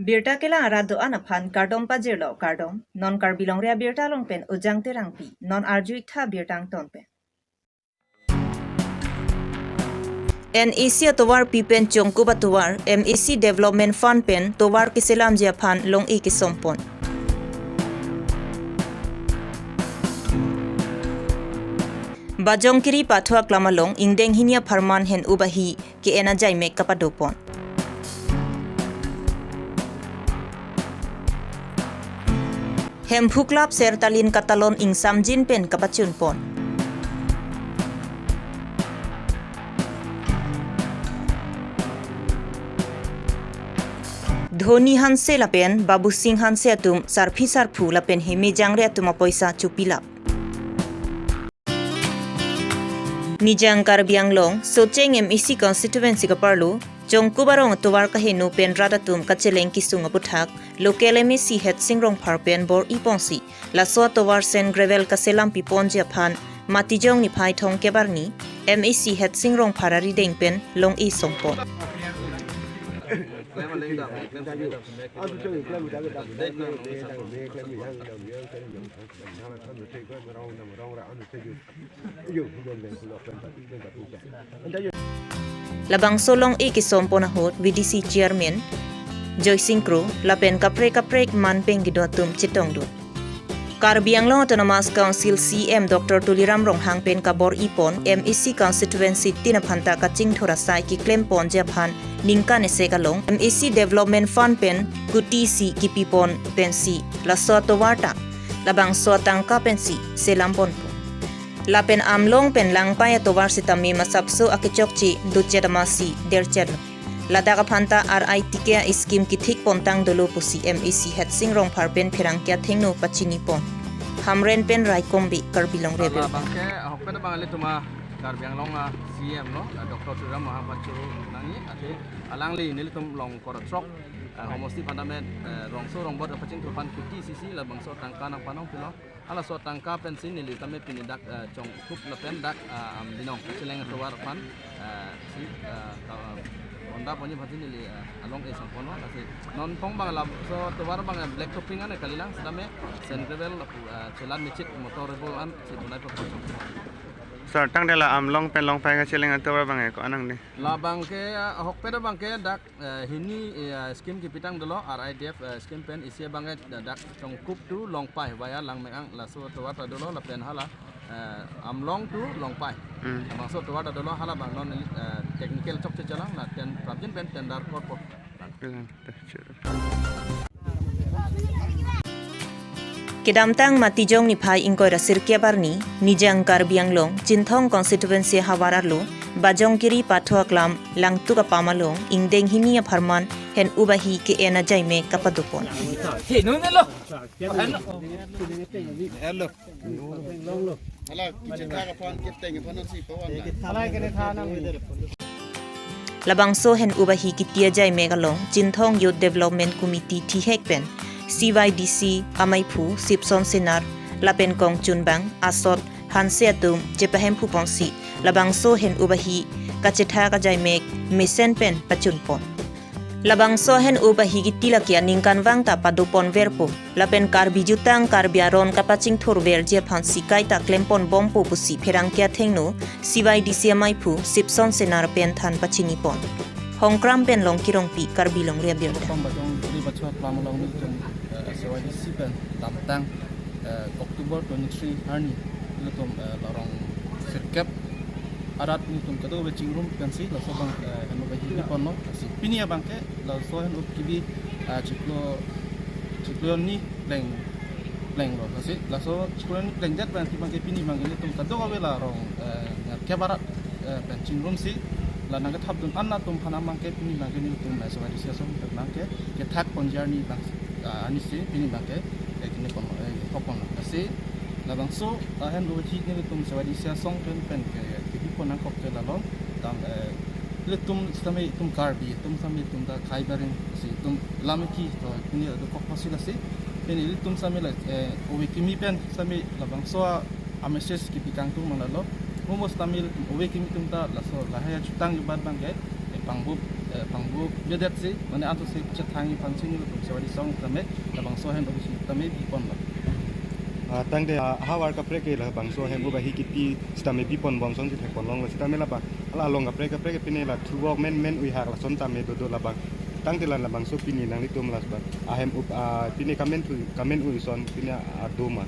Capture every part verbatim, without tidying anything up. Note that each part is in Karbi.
Birta kelang arat do-an aphan kardom pajirlo, kardom. Non Karbi Longri Abirta along pen Ujang Terangpi, non arju-ik tha birta angton pen. N A C atovar pi pen Chongkup atovar, M A C Development Fund pen tovar keselamji aphan long-e kesompon. Bajongkiri Pathu Aklam along ingdeng hini apharman hen-up ahi ke-en ajaimek kapadopon. Hemphu Club Sertalin katalon ingsamjin pen kapachunpon. Dhoni Hanse lapen Babu Singh Hanse atum sarpi sarpo lapen heme jangre atum apoisa chopilap. Nijang Karbi Anglong, Socheng M A C constituency kaparlo, Chongkup arong atovar kaheno pen rat atum kacheleng kesung aputhak, local M A C Headsing Rongphar pen bor-iponsi, laso atovar sand gravel kaselam piponji aphan, Matijong niphai thomkep arni, M A C Headsing Rongphar arideng pen long-e sompon. Labangso long-e kesompon ahut V D C Chairman Joysing Kro lapen kaprek kaprek manpeng kedo atum chetongdun. Karbi Anglong Autonomous Council C E M Doctor Tuliram Ronghang pen kabor-ipon M A C constituency tin aphanta kachingthur asai keklemponji aphan ningkan isi along M A C Development Fund pen kuti isi kepipon pensi laso atovar ta labangso atangka pensi selamponpo. Lapen Amlong pen Langpai atovar sitame masapso akechokche duchet amasi derchet lo. Ladak aphanta R I T K scheme kethik pontang dolo pusi M A C Headsing Rongphar pen pherangke athengno pachinipon. Hamren pen Raikombi, Karbi Longri Abirta. Labangke ahokpet abang ilitum a Karbi Anglong a C E M lo, a Doctor Tuliram Ronghang pachuru nangji, athe alangli nelitum Longkor throk, a, homosti aphanta me, eh, rongso rongbot kachingthur aphan kuti isi isi labangso atangka nangpanong pilo. Halaso atangka pensi neli tame pini dak, eh, Chongkup lapen dak, eh, Amdinong kacheleng atovar aphan, eh, si, eh, ka-, eh, onda ponji aphansi neli, eh, along-e sompon lo, lasi non thong abang laso atovar abang, eh, black topping an kalilang, sitame sand gravel lapu, eh, chelan mechit motor revo an si bonai po chong. Sir, tangte la Amlong pen Longpai kacheleng atovar abang, eh, ko-an nang ne? Labangke, eh, ahokpet abangke dak eh, hini, eh, scheme kepitang dolo, R I D F, eh, scheme pen isi abangke dak Chongkup to Longpai via Langmeng-ang laso atovar ta dolo lapen hala, eh, Amlong to Longpai. Hmm. Labangso atovar ta dolo, halabang non, eh, technical chokche chelang lapen prapjin pen tender korpo. Hmm, ta, sure. Kedamtang Matijong niphai ingkoi ra sirkep arni, Nijang Karbi Anglong, Chinthong constituency havar arlo, Bajongkiri Pathu Aklam, Langtuk apam along, ingdeng hini apharman, hen-up ahi ke-en ajaimek kapadopon. Hello. Labangso hen-up ahi kiti ajaimek along Chinthong Youth Development Committee thihek pen C Y D C amaiphu Sipson Senar lapen kongchunbang asot Hanse atum chepahemphuponsi labangso hen-up ahi kachethak ajaimek mesen pen pachunpon. Labangso hen-up ahi kiti lake aningkanvang ta padoponverpo. Lapen Karbi jutang Karbi aron kapachingthurverji aphansi kaita klemponbompo pusi pherangke athengno C Y D C amaiphu Sipson Senar pen than pachinipon. Hongkram pen Longki Rongpi, Karbi Longri Abirta. Pam Bajongkiri Pathu Aklam along nelitum, eh, C Y D C pen damtang, eh, October twenty-three arni nelitum, eh, la rong sirkep arat nelitum kadokave chingrum pensi laso abang, eh, hen-up ahi kebiponlo. Lasi pini abangke laso hen-up kebi, eh, chiklo, chiklo hini pleng, plenglo. Lasi laso chiklo hini plengdet abangke, abangke pini abangke nelitum kadokave la rong, eh, nerkep arat, eh, pen chingrumsi la nangkethapdun an atum aphan abangke pini abangke nelitum, eh, C Y D C asong abangke kethakponji arni abang, ah, arnisi pini abangke, eh, kini pon, eh, hokpon. Lasi labangso, ah, hen-up ahi nelitum C Y D C asong pen pen ke, kebipon nangkok ke lalo. Tam, eh, ilitum sitame itum Karbi, itum sitame itum ta khei barim, lasi itum lamiki to pini dokok apotsi lasi. Pini ilitum sitame la, eh, ove kimi pen sitame labangso a-message kepi kangtung mang lalo. Mo mo sitame ilitum ove kimi atum ta laso lahai achutang kebat abangke, eh, pangbup, Eh, pangbu bedet si, mane antu si chethangi pangchini tum sewadi song tame, labangso hem ahi si tame biponlo. Ah, tangte, ah, havar kaprek ke labangso hem ahi kiti sitame biponbom song si thekponlonglo sitame labang. Hala along kaprek kaprek pine la thuvok men men uihak lason tame dodo labang. Tangte la labangso pine nanglitum la labang. Ahem up, ah, pine kamen thu, kamen ui son pine adoma.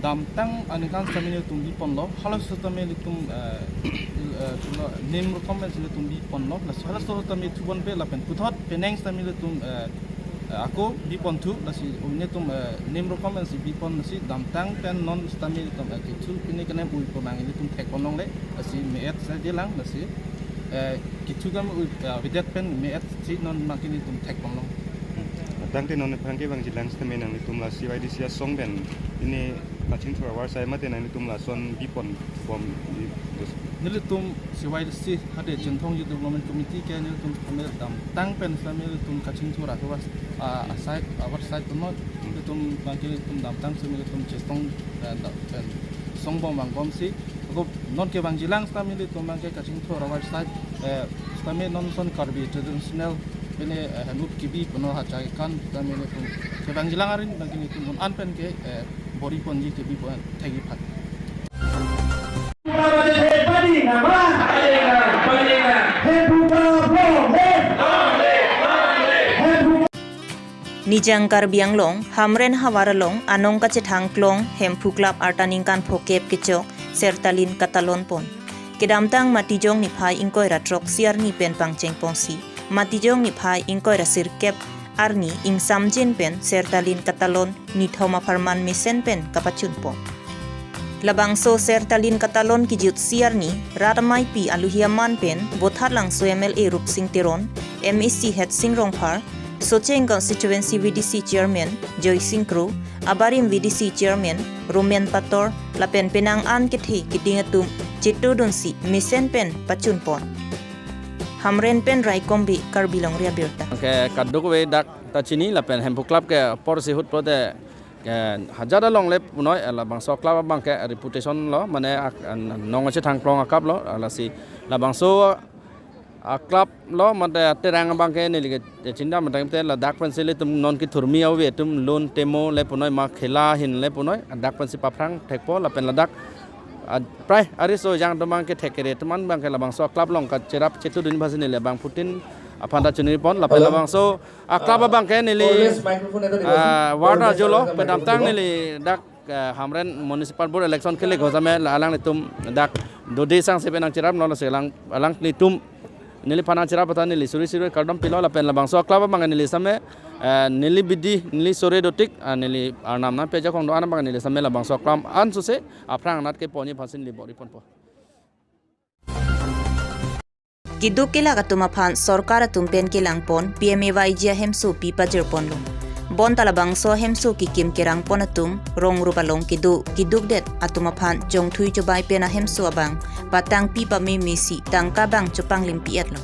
Damtang aningkan sitame ilitum biponlo, halaso tame ilitum, eh, il-, eh, chulo nem rokom si ilitum biponlo, lasi halaso tame thubonpe lapen puthot penang sitame ilitum, eh, eh, ako biponthu, lasi ilitum, eh, nem rokom si bipon, lasi damtang pen non sitame ilitum, eh, kethu pine kenem uipon nang ilitum thekponlongle, lasi me-et sajelang, lasi, eh, kethu kam ui, eh, bedet pen me-et si non makin ilitum thekponlong. Tangte non aphrang kevangji lang sitame nanglitum la C Y D C asong pen pine kachingthur avarsai mate nanglitum lason biponbom di dos. Nelitum C Y D C hade Chinthong Youth Development Committee ke nelitum kami damtang pen sitame nelitum kachingthur avars-, ah, asai, avarsai tumon. Nelitum bangke nelitum damtang sitame nelitum chestong, eh, da-, pen songbom vangbom si. Ako non kevangji lang sitame nelitum bangke kachingthur avarsai, eh, sitame non son Karbi traditional pine, eh, hanut kibi puno hacha kekan sitame nelitum kevangji lang arin bangke nelitum un an pen ke, eh, bor-iponji kibi pon thekji aphan. Nijang Karbi Anglong, Hamren havar along anong kachethang klong Hemphu Club arta ningkan phokep kechok Sertalin katalon pon. Kedamtang Matijong niphai ingkoi ra throk isi arni pen pangcheng ponsi, Matijong niphai ingkoi ra sirkep arni ingsamjin pen Sertalin katalon nithom apharman mesen pen kapachun pon. Labangso Sertalin katalon kejut isi arni, rat ameipi aluhi aman pen, Bothatlangso M L A Rupsing Teron, M A C Headsing Rongphar, Socheng Constituency V D C Chairman Joysing Kro, abarim V D C Chairman Romen Pator, lapen penang an kethe keding atum chetudunsi mesen pen pachun pon. Hamren pen Raikom Bey, Karbi Longri Abirta. Ke kadokave dak ta chini lapen Hemphu Club ke apor si hut pulote ke hajar along le punoi, eh, labangso club abangke reputation lo, mane ak-, an-, nong chethang klong a-club lo, ah, lasi labangso a-club lo mate terang abangke neli ke chinda matang te ladak pensi ilitum non kethurmi ave atum lun temo le punoi ma khela ahin le punoi, dak pensi paphrang thekpo lapen ladak, ah, prai ariso jang atum abangke thek kere atum abangke labangso a-club along kacherap chetudun aphansi neli bangphutin aphan ta chunipon lapen labangso a-club abangke neli, ah, ward arjolo, kedamtang neli dak, ah, Hamren Municipal Board election kele gojame la alanglitum dak dode sangse pen nangcheraplo, lasi alang, alanglitum neliphan nangcherap aphan neli suri suri kardom pilo lapen labangso a-club abangke neli same, ah, neli bidi, neli sore dotik, ah, neli arnam nangpejakong do-an abangke neli same labangso a-club ansose aphrang anat keponji aphansi neli bor-iponpo. Keduk kelak atum aphan sorkar atum pen kelang pon P M A Y G ahemso pi pajir ponlo. Bonta labangso ahemso kekim kerang pon atum rong rup along kedo kedukdet atum aphan chongthui chobai pen ahemso abang patangpi pamemesi tangka abang chopanglimpi-etlo.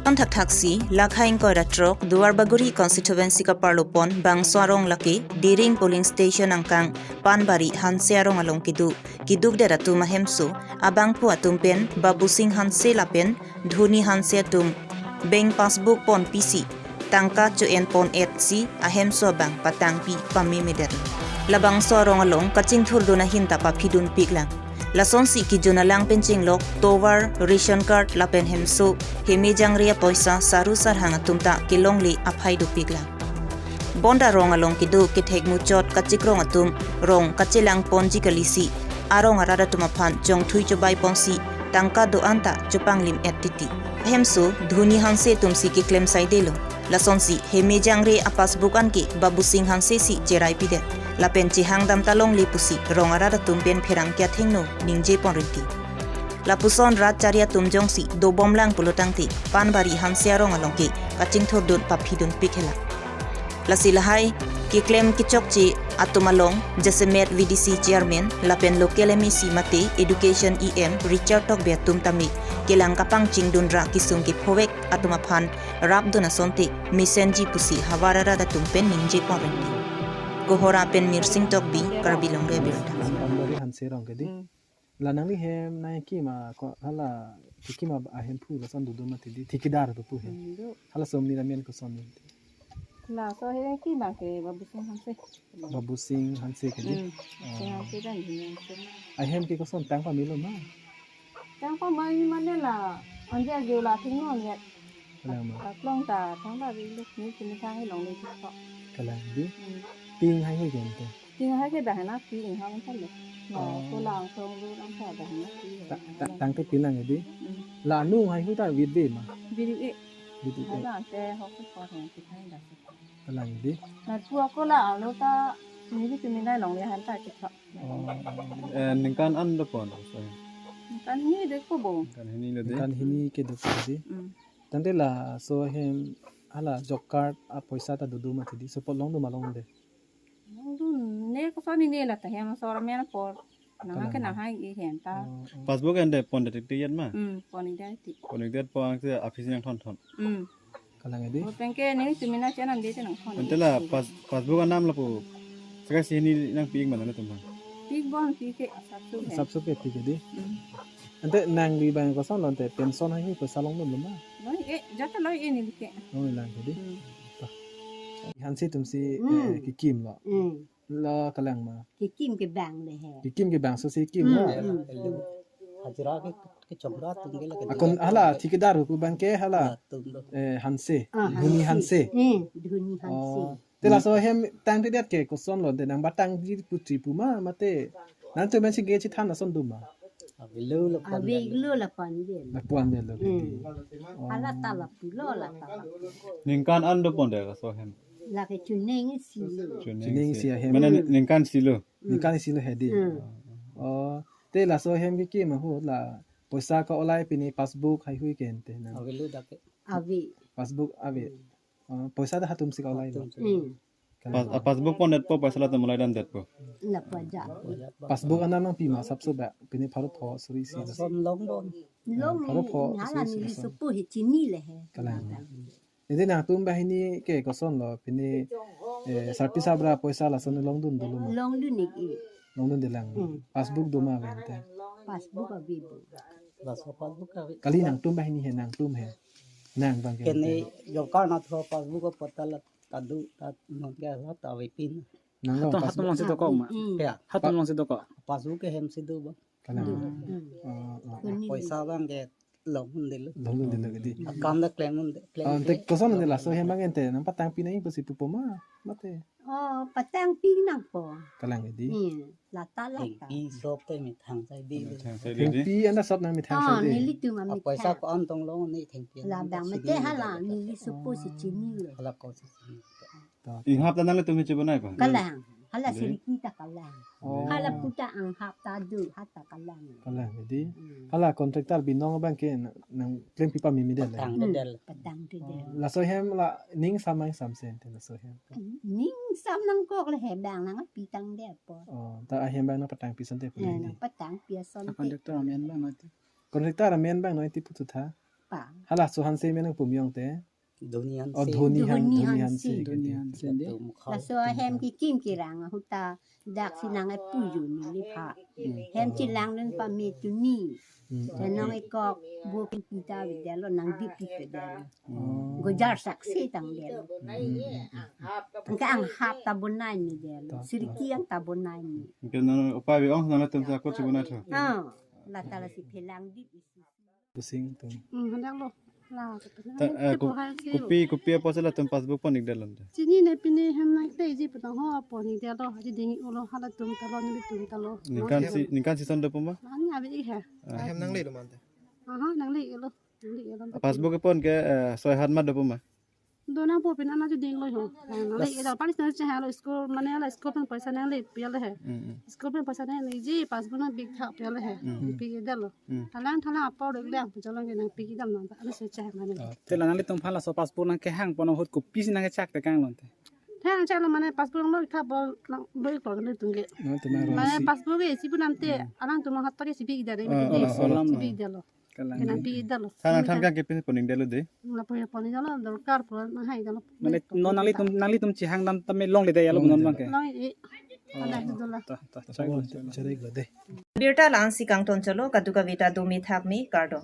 Anthakthak si, lakha ingkoi ra throk, Duarbagori constituency kaparlo pon bangso arong lake Diring polling station angkang Panbari Hanse arong along kedo kedukdet atum ahemso abangphu atum pen Babusing Hanse lapen Dhoni Hanse atum bank passbook ponpisi tangka cho-en pon-etsi ahemso abang patangpi pamemedet. Labangso arong along kachingthurdun ahin ta paphidunpiklang. Lasonsi kejun alang pen chenglok tovar, ration card lapen hemso heme jangre apoisa saru sarhang atum ta kelongle aphai dopiklang. Bonta rong along kedo kethek muchot kachikrong atum rong kachelang ponji kalisi arong arat atum aphan chongthui chobai ponsi tangka do-an ta chopanglim-et titi. Ahemso Dhoni Hanse atumsi keklem saidelo. Lasonsi heme jangre a-passbook anke Babusing Hanse si cherai pidet. Lapen chehangdam ta longle pusi rong arat atum pen pherangke athengno ningje pon rinti. Lapuson rat chari atum jongsi dobomlang pulo tangte Panbari Hanse arong along ke kachingthurdun paphidunpik hela. Lasi lahai keklem kechokche atum along jasemet V D C chairman lapen local M A C mate education E M Richard Tokbi atum tame kelang kapangchingdun ra kesung kephovek atum aphan rapdun asonte mesenji pusi havar arat atum pen ningje pon rinti. Kohora pen Mirsing Tokbi, Karbi Longri Abirta. Panbari Hanse arong ke di. Hmm. La nangli hem nangkima ko hala Kekim ab-, ahemphu lason dodo mati di, thikidar dopo he. Hmm, do. Halaso amen koson ni? Laso ahem kekim abang ke Babu Sing Hanse. Babu Sing Hanse ke di? Hmm. Oh. Sing Hanse dan Jin Hanse. Ahem ke koson tang pamelo ma? Tang pamelo mane la, anja jo la thingno ya. Kalang ma? Kaklong ta, tang ta bilu ni kini thang ilong le thik. Kalang di? Hmm. Ping haihui ke ante? Ping hai ke dah na ping ha man talo. Na, oh, kolang song ru lang ta dah na ping. Ta-, ta-, tangte pin lang di? Hmm. La nu haihui ta vit ve ma? Vit ve. Vit ve. Hala ante hok ko ko hong thik hai dah. Kalang di? Na pu ako la alo ta, ni di kini nai long le han ta thik. Oh. Eh, ningkan an dopo laso? Ningkan hini dopo bo. Ningkan hini lo di? Ningkan hini ke dopo di? Hmm. Tangte laso ahem hala job card apoisa ta dodo mati di, support longdun ma longdunde? Longdunde, koson ni ne la ta hem sor men apor. Nang ke nang hai ke hem ta. Oh, oh. Passbook ante pondet tik yat ma? Hmm, pondet tik. Pondet tik po ang se office nangthon thon. Hmm. Kalang di? Bo pen ke nelitum mena channel di te nangthon. Ante la pass-, passbook anam lapu. Sika si hini nangpi ik ma nangtum bang? Pi ik bon, pi ik ke asap su he. Asap su ke pi ik ke di? Hmm. Ante nangli bang koson lo ante pension haihui poisa longdun lo ma? Loi-e, jata loi-e neli ke. Loi lang ke di? Hmm. Hanse atum si, hmm, eh, kekim lo. Hmm. Lo kalang ma? Kekim kebang le he. Kekim kebangso si kim lo. Hmm, hmm. Hajira ke, kechokra atum ke la ke. Akon hala thikidar pu abang ke hala. Atum lo. Eh, Hanse. Ah, Dhoni Hanse. Hanse. Hmm, Dhoni Hanse. Oh. Te laso ahem tangtedet ke koson lo, de nang batangji putri pu ma, mate nangtum men si ge chethan ason do ma? Avelo lapu-an. Avelo lapu-an avelo. Lapu-an avelo ke di. Hmm. Oh. Hala ta lapulo, la ta lapulo. Ningkan an dopondet laso ahem? Lake chuning isi lo. Chuning isi. Chuning isi ahem. Mane ningkan isi lo? Hmm. Ningkan isi lo he di. Hmm. Oh. Te laso ahem kekim ahut la poisa ka-olai pine passbook haihui ke ante nang? Avelo dak ke. Ave. Passbook ave. Hmm. Oh, poisa ta hatum si ka-olai lo. Hatum. Hmm. Kalang. Pas-, ah, passbook pondetpo, poisa latum olai damdetpo? Lapu ajat. Passbook anam nangpi ma asap su ba, pine pharo pho suri isi. Lason long bon. Long. Pharo pho hala suri isi neli lason. Sopo he chini le he. Kalang. Ante nangtum banghini ke koson lo, pine, eh, sarpi sabra poisa lason longdun dolo ma? Longdun ik ik. Longdunde lang. Hmm. Passbook do ma ave ante? Passbook ave bo. Laso passbook ave. Kali nangtum banghini he, nangtum he. Nang bang ke kene ante. Job card na thro passbook ko portal kadu ta non ke la ta ave pin. Nang lo hatum, hatum passbook. Long si dokok ma? Hmm. Ya. Hatum long si dokok. Passbook ke hem si do bang. Kalang. Hmm. Hmm. Oh, oh. Kuni. Poisa bang ke longdunde lo. Longdunde lo ke di. Akam ta klem un-, klem. Oh, ante ke. Koson ante laso ahem bang ante nang patangpi nangji pusi pupo ma, mate? Oh, patangpi nangpo. Kalang ke di. Hmm. La ta la ta. Thengpi sop te methang sai di. Methang sai di. Thengpi anta sop nang methang sai di. Oh, nelitum amethang. Poisa ko-an tong long ne thengpi. Labang mate hala neli sopo si chini le. Hala ko si chini. To. Inghap ta nanglitum hi chebonai pa? Kalang. Hala, di? Siriki ta kalang. Oh. Hala puta anghap ta do, ha ta kalang. Kalang di. Hmm. Hala contractor binong abang ke nang, nang klempi pameme det le? Patang, hmm, det. Patangte det. Oh. Laso ahem la ning sam nang samse ante laso ahem? Ning sam nangkok le he bang nangpi tangdet po. Oh, ta ahem bang nang patangpi asonte pu. Eh, di. Nang patangpi asonte. Contractor amen bang noi ti. Contractor amen bang noi ti puthot tha. Pa. Hala so Hanse amen nangpumjong te. Dhoni Hanse. Oh, Dhoni Han-, Dhoni Dhoni Hanse. Hanse. Dhoni Hanse de. Laso ahem kekim kerang ahut ta dak si nang-epu jo neli pha. Hmm. Hem chelangdun pame tuni. Hmm. Te non-e kok bo pi ta avedetlo, nangdip pi avedetlo. Hmm. Gojar saksi tangdetlo. Hmm. Anke anghap ta bonai ni detlo. Ta, ta. Siriki an ta bonai ni. Anke non upai ave-ong nanglitum si ako chebonai tha. Ah, la ta lasi phelang dip isi. Pusing tum. Hmm, hendak lo. La, ta, eh, ko-, kopi, kopi apotsi latum passbook pon-ikdetlo ante? Chinine, pine hem nangkleji pu tangho pon-ikdetlo. Aji ding ulo halatum ta lo, nelitum ta lo. Ningkan si, ningkan si son dopo ma? Ani ave-ik he. Ah. Hem nangle do ma ante? Aha, nangle-iklo. Nangle-iklo. Passbook pon ke, eh, soi hat ma dopo ma? Do nangpo pin ana juding lo ho. Nangle-iklo, palis nang chehalo school, mane la school pen poisa nanglepi le he. Mm, mm. School pen poisa nangleji, passbook nangpik tha pi le he. Mm. Pikdetlo. Mm. Thalang thalang apor dek-le ang pucholong ke nangpikdam nang ta, ana se chehang mane. Ah, te la nanglitum aphan laso passbook nangkehang pon ahut kopisi nangkechak tekanglo ante? Thang chak lo mane passbook nanglo tha bol nang bol ko nelitum ke. Nangtum arong mane si passbook ke isi pu nangte, mm, alangtum hat ta ke si pikdet, ah, ah, ah, si pikdetlo. Kalang. Kena pikdetlo. Than, than kan kepin pon-ikdetlo de. Lapu ya pon-ikdetlo, dorkar pu nang haidetlo. Mane non nanglitum, nanglitum chehang dam tame longle de yalo non bang ke. Longle. Oh. Ada itu lah. Ta, ta, chai lo, chai lo. Chai lo de. Birta la-an si kangton cholo, kadokave ta do mithak me, kardom.